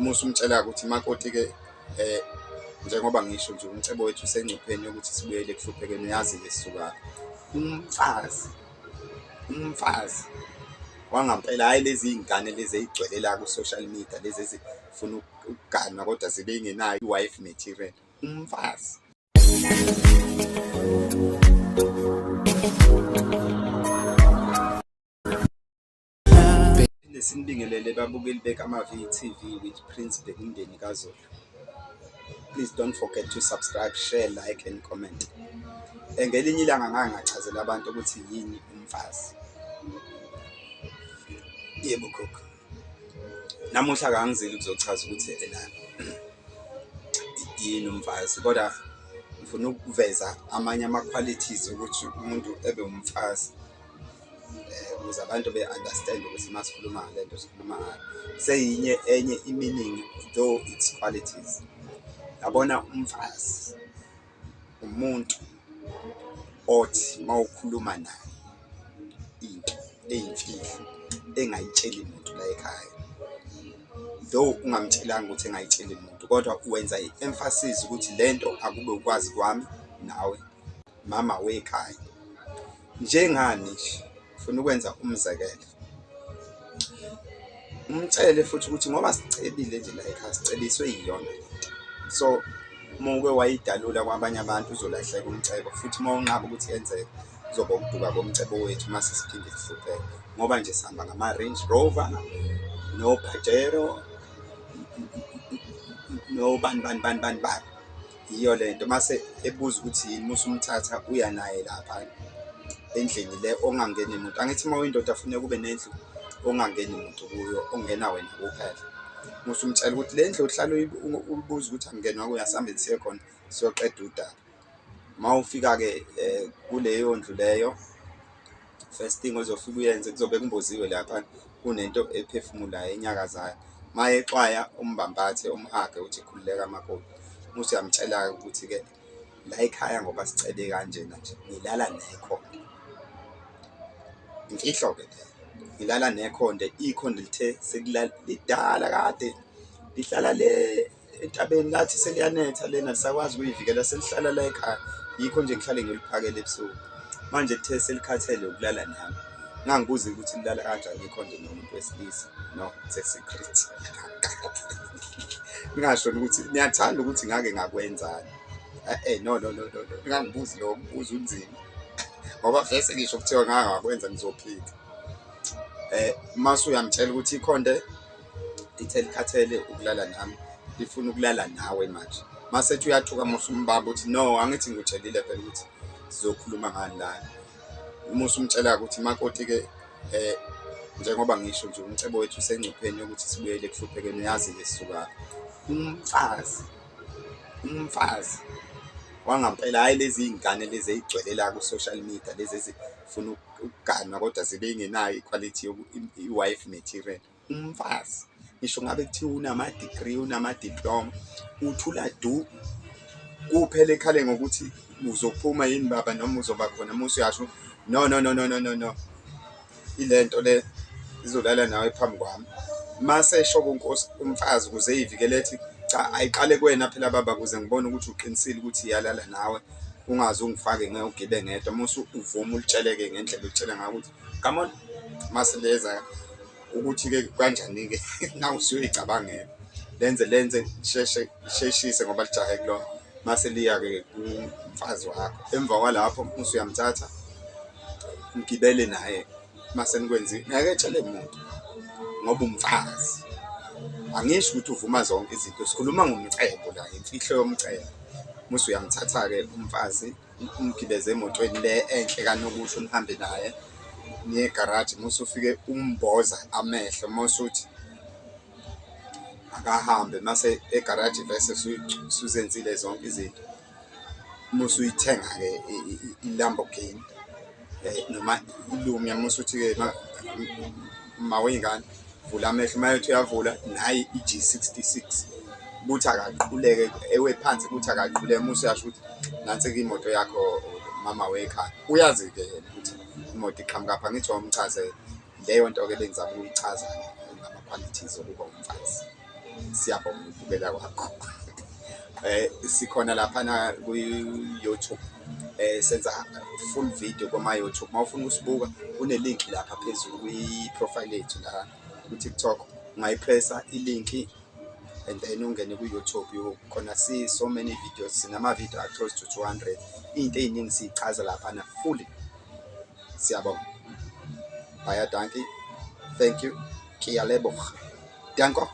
Uma usumtshela-ke ukuthi makoti-ke njengoba ngisho nje umcebo wethu usengcupheni yokuthi sibuyele ekuhluphekeni uyazi-ke sisukaphi. Umfazi, umfazi wangampela hhayi lezi iy'ngane lezi ey'gcwele la ku-social media lezi ezifuna ukuganwa kodwa zibe iy'ngenayo i-wife material, umfazi. Phinde sinibingelele babukeli bekaMavi TV with Prince Bhekumndeni kaZulu. Please don't forget to subscribe, share, like and comment. Ngelinye ilanga ngake ngachazela abantu ukuthi yini umfazi. Yebo gogo. Namuhla kangizile ukuzochaza ukuthi ena yini umfazi kodwa ngifuna ukuveza amanye ama-qualities ukuthi umuntu ebe umfazi. Ukuze abantu be-understand-e ukuthi uma sikhuluma ngale nto sikhuluma ngayo. Seyinye enye i-meaning though its qualities. Yabona umfazi umuntu othi uma ukhuluma naye into eyimfihlo engayitsheli muntu la ekhaya, though ungamtshelanga ukuthi engayitsheli muntu kodwa wenza i-emphasis ukuthi le nto akube ukwazi kwami nawe mama wekhaya. Njengani nje, ngifuna ukwenza umzekelo, umtshele futhi ukuthi ngoba sicebile nje la ekhaya sicebiswe yiyona lento. So, uma uke wayidalula kwabanye abantu uzolahleka umcebo futhi uma unqaba ukuthi yenzeke kuzoba ukuduka komcebo wethu uma sesiphinde sihlupheke ngoba nje sihamba ngama-Range Rover no-Pajero nobani bani bani bani bani. Yiyo le nto mase ebuza ukuthi yini uma usumthatha uya naye lapha endlini le ongangeni muntu. Angithi uma uyindoda kufuneka ube nendlu ongangeni muntu kuyo, ongena wena kuphela. Uma usumtshela ukuthi le ndlu uhlale uyibuza ukuthi akungenwa kuyo, asihambeni siye khona siyoqeda udaba. Uma ufika-ke kuleyo ndlu leyo, first thing ozofike uyenze kuzobe kumboziwe lapha kunento ephefumulayo enyakazayo. Uma exwaya umbambathe umhage uthi khululeka makoti. Muthi uyamtshela-ke ukuthi-ke la ekhaya ngoba sicebe kanjena nje ngilala nekhonde. Imfihlo-ke leyo, ngilala nekhonde, ikhonde lithe lidala kade lihlala le entabeni lathi seliyanetha lena alisakwazi ukuyivikela selihlala la ekhaya, yikho nje ngihlale ngiliphakela ebusuku. Manje lithe selikhathele ukulala nami, ngangibuza ukuthi lilala kanjani ikhonde nomuntu wesilisa, no it's a secret. Ningasho ukuthi niyathanda ukuthi ngake ngakwenzani. Eh no no no no, ningangibuzi lowo mbuzo unzima ngoba vese ngisho kuthiwa ngake ngakwenza ngizophika. Mase uyamtshela ukuthi ikhonde lithe likhathele ukulala nami lifuna ukulala nawe manje. Mase ethi uyathuka uma usumbamba uthi no, angithi ngikutshelile phela ukuthi sizokhuluma ngani lana. Uma usumtshela-ke ukuthi makoti-ke njengoba ngisho nje umcebo wethu usengcupheni yokuthi sibuyele ekuhluphekeni uyazi-ke sisukaphi. Umfazi, umfazi wangampela hhayi lezi iy'ngane lezi ey'gcwele la ku-social media lezi ezifuna ukuganwa kodwa zibe iy'ngenayo ikhwalithi i-wife material. Umfazi ngisho ngabe kuthiwa unama-degree, unama-diploma, uthula du kuphela ekhale ngokuthi uzophuma yini baba noma uzoba khona uma usuyasho no no no no no no no, ile nto le izolala nawe phambi kwami. Mase esho kunkosi umfazi ukuze eyivikele ethi cha ayiqale kuwena phela baba ukuze ngibone ukuthi uqinisile ukuthi iyalala nawe, ungaze ungifake ngeke ugibe ngedwa. Uma usuvuma ulitsheleke ngendlela olitshela ngayo ukuthi come on, mase leza ukuthi-ke kanjani-ke nawe usuyoyicabangela lenze lenze lisheshe lisheshise ngoba lijahe kulona mase liya-ke kumfazi wakho. Emva kwalapho usuyamthatha nigibele naye mase nikwenzile, ngeke etshele muntu ngoba umfazi. Angisho ukuthi uvuma zonke izinto, sikhuluma ngomcebo la, imfihlo yomcebo. Muse uyamthatha-ke umfazi umgibeze emotweni le enhle kanokusho nihambe naye niye egaraji uma usufike umboza amehlo uma usuthi akahambe mase egaraji vese usuzenzile zonke izinto. Uma usuyithenga-ke i-Lamborghini noma i-Lumia uma usuthi-ke mawey'ngane vula amehlo, uma ethi uyavula nayi i-G 66 kuthi akaquleke ewe phansi kuthi akaquleke uma usuyasho ukuthi nansi-ke imoto yakho mama wekhaya. Uyazi-ke yena ukuthi imoto iqhamukaphi, angithi wawumchazela. Leyo nto-ke ebengizama ukuyichaza ngama-qualities okuba umfazi. Siyabonga ukubukela kwakho. Sikhona laphana kwi-YouTube, senza full video kuma-YouTube. Uma ufuna ukusibuka kune-link lapha phezulu kwi-profile yethu la ku-TikTok, ungayi-press-a i-link and then ungene ku-YouTube, khona see so many videos. Sinama-video a-close to 200, iy'nto ey'ningi siy'chaza laphana fully. Siyabonga, baie dankie, thank you, ke a leboga, danko.